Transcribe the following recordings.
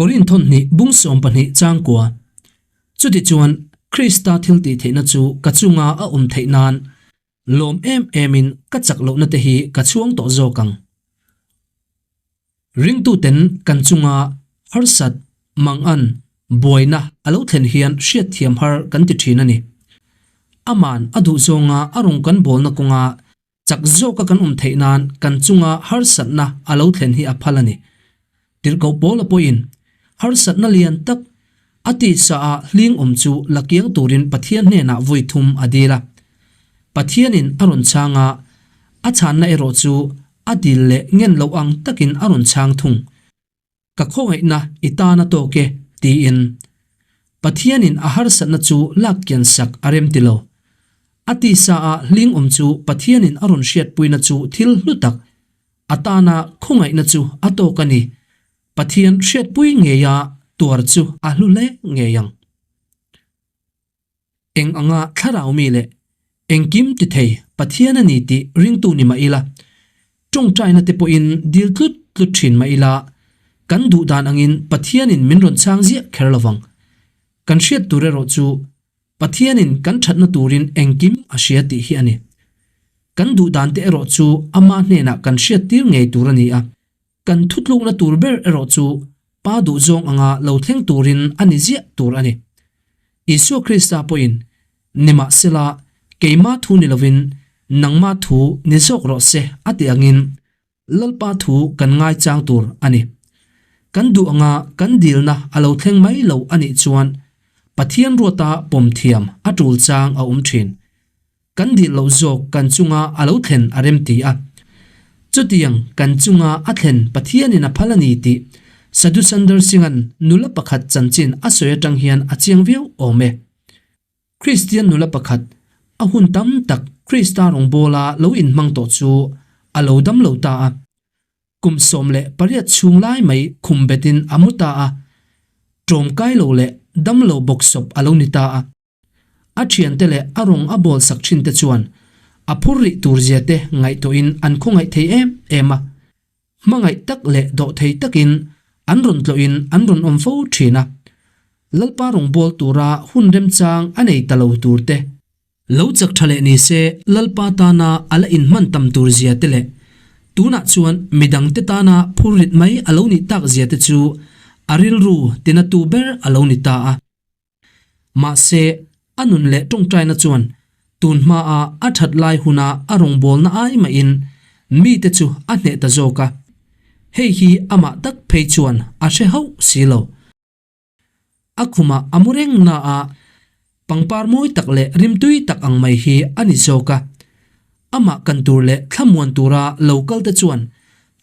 Korinthon hnih bung 12 chang kua. Chutichuan, Krista thiltihtheihna chu ka chunga a awm theih nan lawm em emin ka chak lohna te hi ka chhuang tawh zawk ang. Ringtuten kan chunga harsat, mangan, buaina a lo thlen hian hriatthiam har kan ti thin a ni. Aman a duh zawnga a rawn kan bawlna kawnga Chak zawka kan awm theih nan kan chunga harsatna a lo thlen hi a phal a ni. Tirhkoh Paula pawhin harsatna lian tak a tisa ah hling awm chu la kiang turin Pathian hnenah vawi thum a dil a. Pathianin a rawn chhang a, a chhanna erawh chu a dil leh ngen loh ang takin a rawn chhang thung. Ka khawngaihna i tan a tawk e, tiin. Pathianin a harsatna chu lak kian sak a rem ti lo. A tisa ah hling awm chu Pathianin a rawn hriatpuina chu thil hlu tak, a tana khawngaihna chu a tawk a ni. Pathian hriatpui ngeia tuar chu a hlu hle ngei ang. Eng anga thlarau mi leh engkim ti thei Pathian a ni tih ringtu ni mah ila, tawngtaina te pawhin dil tlut tlut thin mah ila, kan duh dan angin Pathianin min rawn chhang ziah kher lo vang. Kan hriat tur erawh chu Pathianin kan thatna turin engkim a hria tih hi a ni. Kan duh dan te erawh chu ama hnenah kan hriat tir ngei tur a ni a. Kan thutlukna tur ber erawh chu Pa duhzawng anga lo thleng turin a ni ziah tur a ni. Isua Krista pawhin, Nimahsela, keima thu ni lovin nangma thu ni zawk rawh se a ti angin Lalpa thu kan ngaichang tur a ni. Kan duh anga kan dilna a lo thleng mai lo a nih chuan Pathian ruata pawm thiam a tul chang a awm thin. Kan dil loh zawk kan chunga a lo thlen a rem ti a. Chutiang kan chunga a thlen Pathianin a phal a ni tih Sadhu Sundar Singh-a'n nula pakhat chanchin a sawi atang hian a chiang viau awm e. Kristian nula pakhat a hun tam tak Krista rawngbawla lo inhmang tawh chu a lo dam lo ta a. Kum 18 chhung lai mai khum betin a mu ta a. Ṭawmkai lo leh dam lo bawksawp a lo ni ta a. A thiante leh a rawng a bawl sak thin te chuan a phur rih tur zia te ngaihtuahin an khawngaih thei em em a. Hmangaih tak leh dawh thei takin an rawn tlawhin an rawn awm fo thin a. Lalpa rawng bawl tura hun remchang a nei ta lo tur te, lo chak tha leh ni se Lalpa tana a la inhman tam tur zia te leh tunah chuan midangte tana phur rit mai a lo nih tak zia te chu a rilru tinatu ber a lo ni ta a. Mahse, a nun leh tawngtaina chuan tun hmaa a that lai huna a rawngbawlna ai mahin mite chu a hneh ta zawk a. Hei hi amah tak phei chuan a hre hauh si lo. A khumah a mu reng na a, pangpar mawi tak leh rimtui tak ang mai hi a ni zawk a. Amah kan tur leh thlamuan tura lo kalte chuan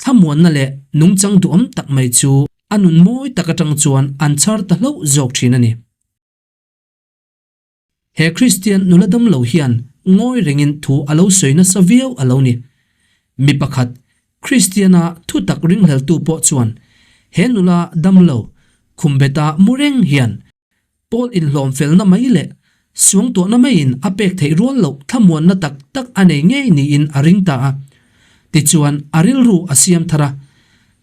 thlamuanna leh nungchang duhawm tak mai chu A nun mawi tak atang chuan an chhar ta hlauh zawk thin a ni. He Kristian nula dam lo hian ngawi rengin thu a lo sawi nasa viau a lo ni. Mi pakhat, Kristiana thu tak ringhleltu pawh chuan he nula dam lo khumbeta mu reng hian Paul inhlawm felna mai leh suangtuahna maiin a pek theih rual loh thlamuanna tak tak a nei ngei niin a ring ta a. Tichuan, a rilru a siam thar a,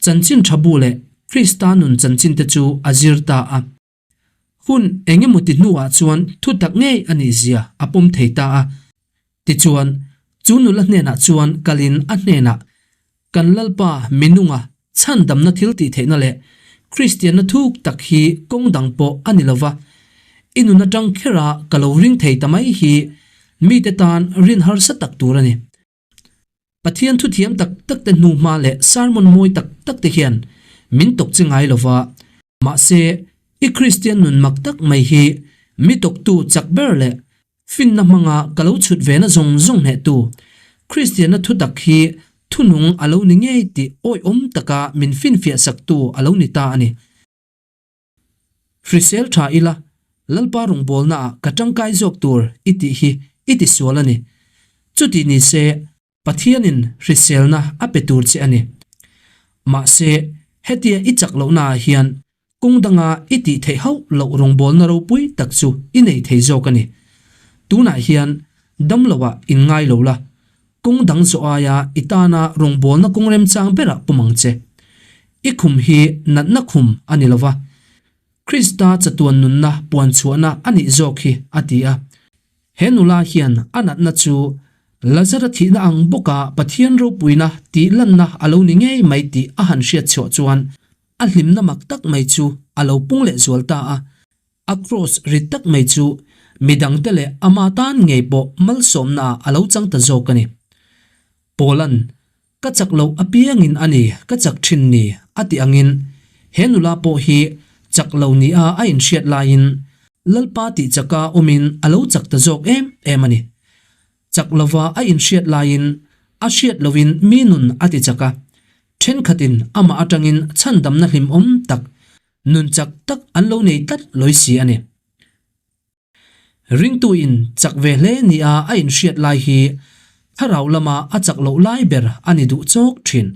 chanchin tha bu leh Krista nun chanchin te chu a zir ta a. Hun eng emaw ti hnuah chuan thu tak ngei a nih zia a pawm thei ta a. Tichuan, chu nula hnenah chuan kalin a hnenah, Kan Lalpa minunga chhandamna thil tih theihna leh Kristianna thuk tak hi kawng dang pawh a ni lova, i nun atang khera ka lo ring thei ta mai hi mite tan rin harsa tak tur a ni. Pathian thuthiam tak tak te hnuhma leh sermon mawi tak tak te hian min tawk chi ngai lova, mahse i Kristian nun mak tak mai hi mi tawktu chak ber leh Finna hmanga ka lo chhut ve na zawng zawng hnehtu Kristianna thutak hi thunung a lo ni ngei tih awihawm taka min finfiah saktu a lo ni ta a ni. Hrisel tha ila, Lalpa rawngbawlnaah ka tangkai zawk tur i tih hi i tisual a ni. Chuti ni se, Pathianin hriselna a pe tur che a ni. Mahse, hetia i chak lohnaah hian kawng danga i tih theih hauh loh rawngbawlna ropui tak chu i nei thei zawk a ni. Tunah hian damloah inngai lo la, kawng dang zawh aia i tana rawngbawlna kawng remchang berah pawm ang che. I khum hi natna khum a ni lova. Krista chatuan nunna puan chhuahna a nih zawk hi, a ti a. He nula hian a natna chu Lazara thihna ang bawka Pathian ropuina tih lanna a lo ni ngei mai tih a han hriat chhuah chuan a hlimna mak tak mai chu a lo pung leh zual ta a. A kraws rit tak mai chu midangte leh ama tan ngei pawh malsawmnaah a lo chang ta zawk a ni. Paula'n Ka chak loh apiangin a ni, ka chak thin ni, a ti angin he nula pawh hi chak lo nia a inhriat laiin Lalpa tih chaka awmin a lo chak ta zawk em em a ni. Chak lova a inhriat laiin a hriat lohin mi nun a ti chak a, thenkhatin amah atangin chhandamna hlimawm tak, nun chak tak an lo nei tlat lawi si a ni. Ringtuin chak ve hle nia a inhriat lai hi thlarau lama a chak loh lai ber a ni duh chawk thin.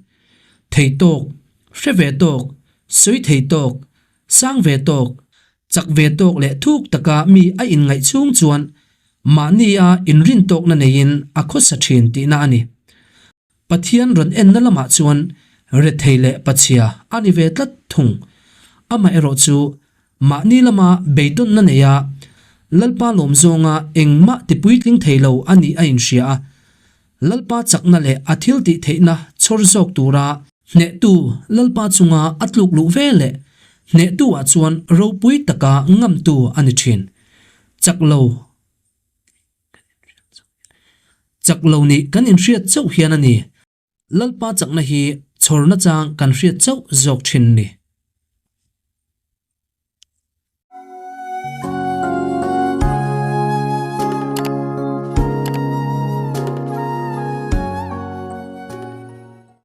Thei tawk, hre ve tawk, sawi thei tawk, sang ve tawk, chak ve tawk leh thuk taka mi a inngaih chhung chuan mahnia inrintawkna neiin a khawsa thin tihna a ni. Pathian rawn enna lamah chuan rethei leh pachhia a ni ve tlat thung. Amaherawh chu mahni lama beidawnna neia Lalpa lawm zawnga engmah tipuitling thei lo a nih a inhria a. Lalpa chakna leh a thil tih theihna chhawr zawk tura hnehtu Lalpa chunga a tluk luh ve leh hnehtu ah chuan ropui taka ngamtu a ni thin. Chak lo. Chak lo nih kan inhriat chauh hian a ni. Lalpa chakna hi chhawrna chang kan hriat chauh zawk thin ni.